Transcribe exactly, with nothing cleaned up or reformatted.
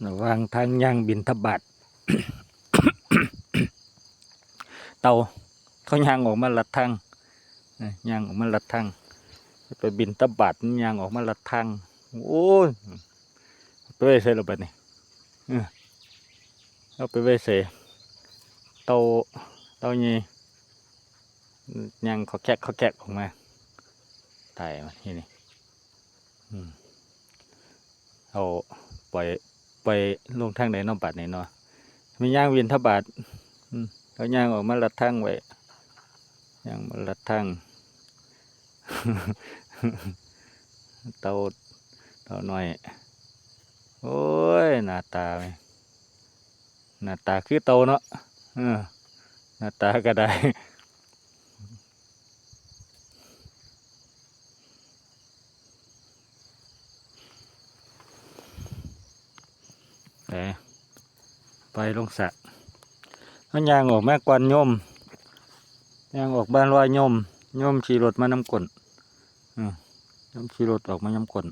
ระหว่างทางย่างบิณฑบาต เต่าเขาย่างออกมาลัดทาง เอ้ย ย่างออกมาลัดทาง ไปบิณฑบาตมันย่างออกมาลัดทาง โอ้ย ไปไว้ใส่ละบัดนี้ เออ เอาไปไว้ใส่ เต่า เต่าใหญ่ ย่างขอแคกขอแคกออกมา ตายมันที่นี่ อืม เอา ปล่อย ปล่อยลงทางใดเนาะบัดนี้เนาะ มีย่างบิณฑบาต อืม เขาย่างออกมาลัดทางไว้ ย่างมาลัดทาง เต่า เต่าน้อย โอ้ย หน้าตาแม่ง หน้าตาคือเต่าเนาะ เออ หน้าตาก็ได้ ไป ไปลงสระ เขาย่างออกมาก่อนโยม ย่างออกบ้านว่าโยม โยมขี่รถมานำก้น อืม โยมขี่รถออกมานำก้น